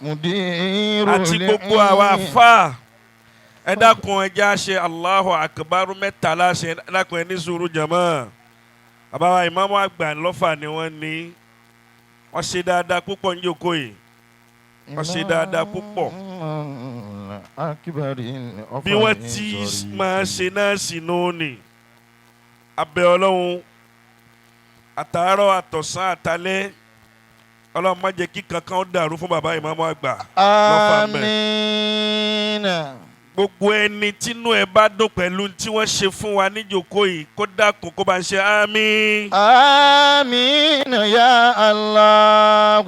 مدير Àti gbogbo àwa àfáà, ẹ dákun, ẹ jẹ́ á ṣe Allahu Akbar mẹ́ta láṣẹ. Ẹ dákun, ẹ ní sùúrù jàmá. Bàbá wa ìmáàmù àgbà lọ́fà ni wọ́n ní wọ́n ṣe dáadáa púpọ̀ ní jókòó yìí, wọ́n ṣe dáadáa púpọ̀. أكبر. Bí wọ́n ti máa ṣe náà sì nù ní abẹ́ Ọlọ́run àtàárọ̀, àtọ̀sán, àtalẹ́. Ọlọ́run má jẹ́ kí kankan ó dàrú fún bàbá ìmáàmù àgbà lọ́fà mẹ́. آمين. Gbogbo ẹni tínú ẹ bá dùn pẹ̀lú tí wọ́n ṣe fún wa níjókòó yìí, kó dákun, kó bá ń ṣe àmín. آمين يا الله.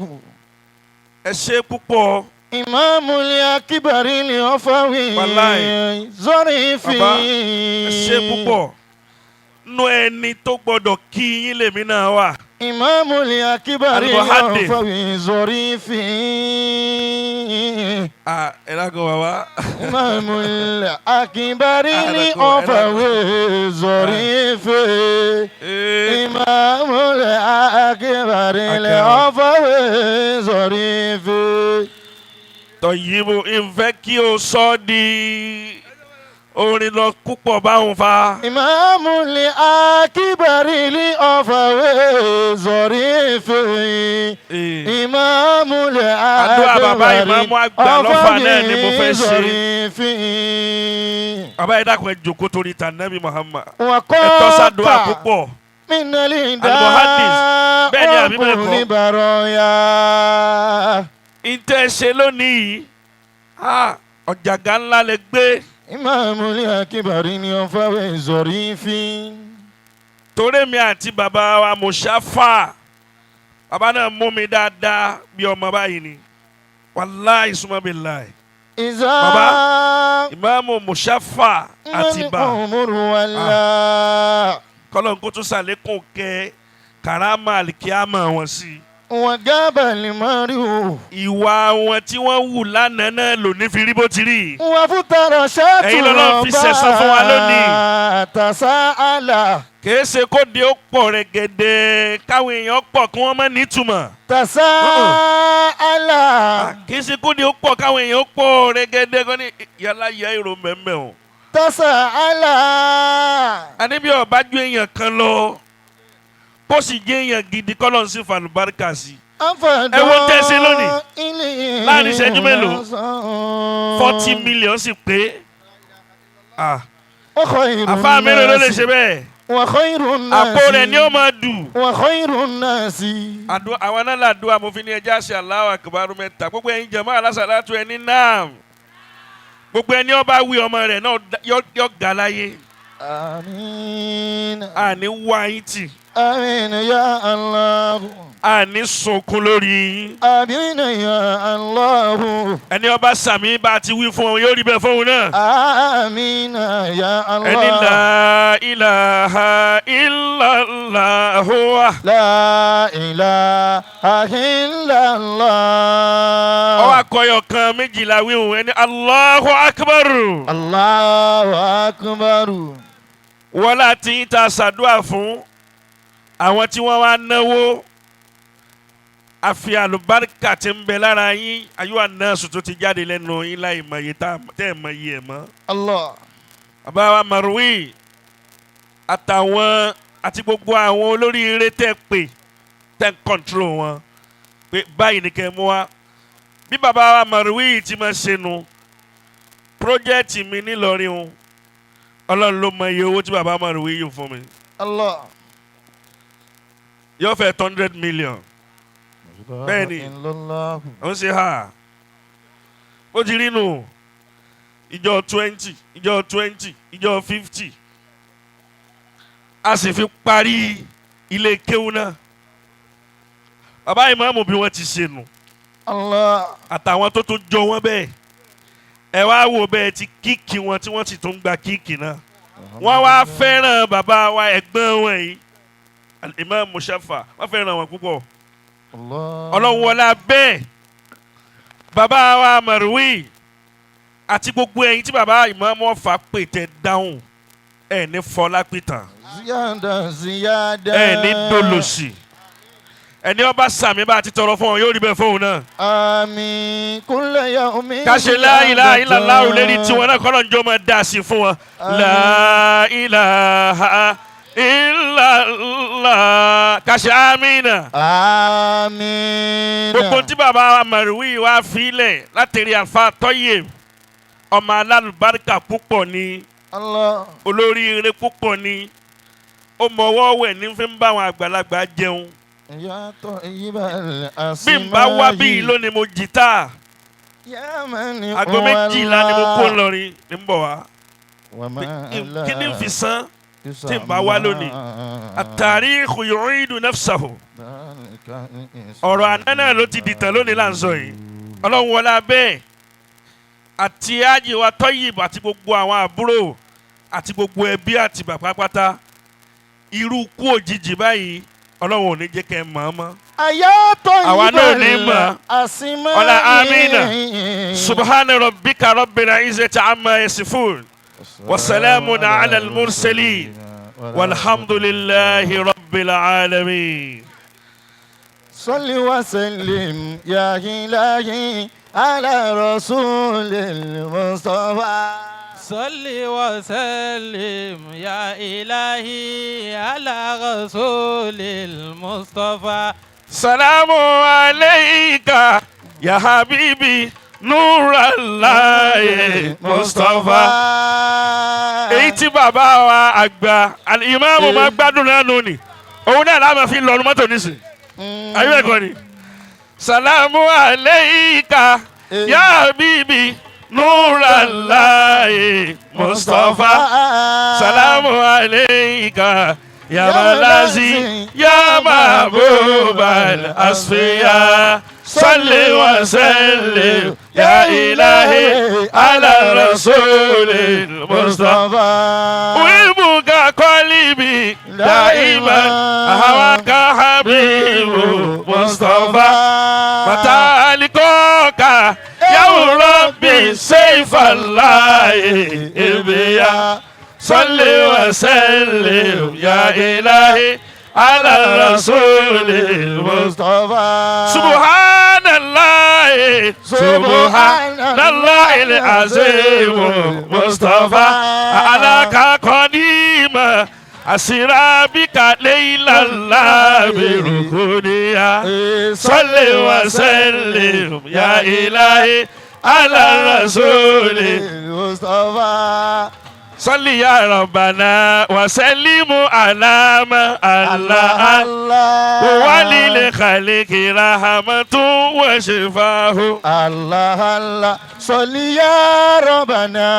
Ẹ ṣe púpọ̀. إمام الأكبر الأفوي Wàláì. ظريف. Bàbá, ẹ ṣe púpọ̀. Nú ẹni tó gbọdọ̀ kí yín lèmi náà wà. إمام الأكبر المحدث. الأفوي ظريف. Ah, ẹ lágọ̀ bàbá. إمام الأكبر الأفوي ظريف. Ee, إمام الأكبر الأفوي ظريف. Tọ̀yìnbó ìfẹ́ kí o sọ di orin lọ púpọ̀ báwọn fa. إمام الأكبر الأفوي ظريف. Ee, إمام Àdúrà bàbá الأكبر ìmáàmù àgbà lọ́fà náà ni mo fẹ́ ṣe. ظريف. Bàbá yìí, dákun, ẹ jòkó torí ta Nabi Muhammad. Ẹ tọ́ sàdúrà وقاك púpọ̀. من Al-Muhaddis. Bẹ́ẹ̀ ni àbí bẹ́ẹ̀ kọ́? الداء برايا. Ìtẹ́ ṣe lónìí yìí, ah, ọ̀jàgà ńlá lè gbé. إمام الأكبر الأفوي ظريف. Torí mi àti bàbá wa Mùsáfà, bàbá náà mú mi dáadáa bí ọmọ báyìí ni, wàláì summa billahi. إذا Bàbá ìmáàmù Mùsáfà àti bà الأمور ولا kọ́lọ́n kó tún sàlékún kẹ karama alikiyama wọn sí. وجاب المرء. Ìwà wọn tí wọ́n wù lánàá náà lò ní fi rí bó ti rí. وفتر شات. Ẹ̀yin lọ́lọ́run fi ṣẹ̀san fún wa lónìí. تساءل. Kìí ṣe kó de ó pọ̀ rẹ̀gẹ̀dẹ̀, káwọn èèyàn pọ̀ kí wọ́n má nítumọ̀. تساءل. Kìí ṣe kó de ó pọ̀, káwọn èèyàn pọ̀ rẹ̀gẹ̀dẹ̀ kọ́ ní yàrá ìyá èrò mẹ́mẹ́ o. تساءل. Àní bí ọba ju èèyàn kan lọ, kó sì jẹ́ èèyàn gidi, kọ́ lọ́n sí falùbáríkà sí. Ẹ wo tẹ́ ṣe lónìí. Láàrin ìṣẹ́jú mélòó? 40 million sì pé. Ah, àfáà mélòó ló lè ṣe bẹ́ẹ̀? وخير الناس. Àpò rẹ̀ ni ó máa dù. وخير الناس. Àdúrà àwọn náà làdúrà mo fi ní ẹja ṣe Allahu Akbar mẹ́ta. Gbogbo ẹ̀yin jẹ̀mọ́ alásàlátù, ẹni náà, gbogbo ẹni ọba wí ọmọ rẹ̀ náà yọ ga láyé. آمين. Àní wá yín tì. آمين يا الله. Àní sunkún lórí yín. آمين يا الله. Ẹni ọba sàmì bá a ti wí fún ọ, yóò rí bẹ́ẹ̀ fóun náà. آمين يا Ẹni الله. la ilaha illallah wa. لا إله إلا الله. Ọwọ́ akọyọ kan méjìlá wíhùn, ẹni Allahu Akbar. الله أكبر. Wọ́n láti ń ta ṣàdúrà fún àwọn tí wọ́n wá náwó, àfi àlùbáríkà tí ń bẹ lára yín, ayé nọ́ọ̀sì tó ti jáde lẹ́nu yín láì mọ iye tẹ́ ẹ̀ mọ iye ẹ̀ mọ́. الله. Bàbá wa Marwi àtàwọn àti gbogbo àwọn olóríire tẹ́ pè, tẹ́ ń control wọn pé báyìí ni kẹ́ ẹ mú wa, bí bàbá wa Marwi ti máa ṣe nu project mi nílọrin o, Ọlọ́run ló mọ iye owó tí bàbá Marwi yóò fún mi. الله. Yóò fẹ́ 100 million. Bẹ́ẹ̀ni. Illallah. Ó ń ṣe ha, ó ti rí nù ìjọ 20, ìjọ 20, ìjọ 50, a sì fi parí ilé kéwú náà. Bàbá ìmáàmù, bí wọ́n ti ṣe nù. Allah. Àtàwọn tó tún jọ wọ́n bẹ́ẹ̀, ẹ wá wò bẹ́ẹ̀ ti kíkì wọn tí wọ́n sì tún gba kíkì náà, wọ́n wá fẹ́ràn bàbá wa ẹ̀gbọ́n wọn yìí, Imam Mushafa, wọ́n fẹ́ràn wọn púpọ̀. Allah. Ọlọ́run wọlé bẹ́ẹ̀, bàbá wa Marwi àti gbogbo ẹ̀yin tí bàbá ìmáàmù Ọ̀fà pè tẹ dáhùn, ẹ̀ ní fọlá pìtàn. Ziyada ziyada. Ẹ̀ ní dolòṣì. Ẹni ọba sàmì bá ti tọrọ fún ọ yóò rí bẹ́ẹ̀ fóun náà. Àmín. Kulla yawmin. Ká ṣe la ilaha illallah lérí tiwọn náà kọ́lọ́ njọ́ máa dá sí fún wọn. La ilaha illallah. Ká ṣe àmín. Àmín. Gbogbo tí bàbá wa Marwi wá filẹ̀ láti rí àfa tọ́yè, ọmọ alálùbáríkà púpọ̀ ni, Allah. olóríire púpọ̀ ni, ó mọwọ́ wẹ̀ ní fi ń bá àwọn àgbàlagbà jẹun. Ya tayyibal Bí n bá wá bíi lónìí mo jìtá, Ya man 12:00 ni mo kó lọrin ní ń bọ̀ wá. Wa ma Kí ni n fi san tí n bá wá lónìí? At-tarikhu yu'idu nafsahu. Ọ̀rọ̀ àná náà ló ti dìtàn lónìí là ń sọ yìí. Ọlọ́run wọlé abẹ́ àti ájì wa Tọ́yìb àti gbogbo àwọn àbúrò àti gbogbo ẹbí àti bàbá pátá, irú kú òjijì báyìí Ọlọ́run ò ní jẹ́ kẹ́ ẹ mọ̀ ọ́ mọ́. Aya tayyibal Àwa náà ò ní mọ̀. asma'i. Ọlá àmínà. Subhana rabbika rabbil izzati amma yasifun wa salamun ala al-mursalin walhamdulillahi rabbil alamin. صل وسلم يا إلهي على رسول المصطفى. صل وسلم يا إلهي على رسول المصطفى. سلام عليك يا حبيبي نور الله مصطفى. Èyí tí bàbá wa àgbà ìmáàmù máa gbádùn náà nù ni òun náà láàmà fi lọ́nu mọ́tò nísìn ayé ẹ̀kọ́ ni. Salamu alayka ya habibi nurallahi Mustafa. Salamu alayka ya malazi ya mahbubal asfiya. Salli wa sallim ya ilahi ala rasulil Mustafa. أحبك قلبي دائما أهواك حبيب مصطفى. متى ألقاك يا ربي سيف الله إبيا. صل وسلم يا إلهي على الرسول المصطفى. سبحان الله سبحان الله العظيم مصطفى. علىك قديم أسرى بك ليلا لا بركوديا. صل وسلم يا إلهي على الرسول المصطفى. صل يا ربنا وسلم على ما الله الله وللخلق رحمة وشفاه. الله الله صل يا ربنا.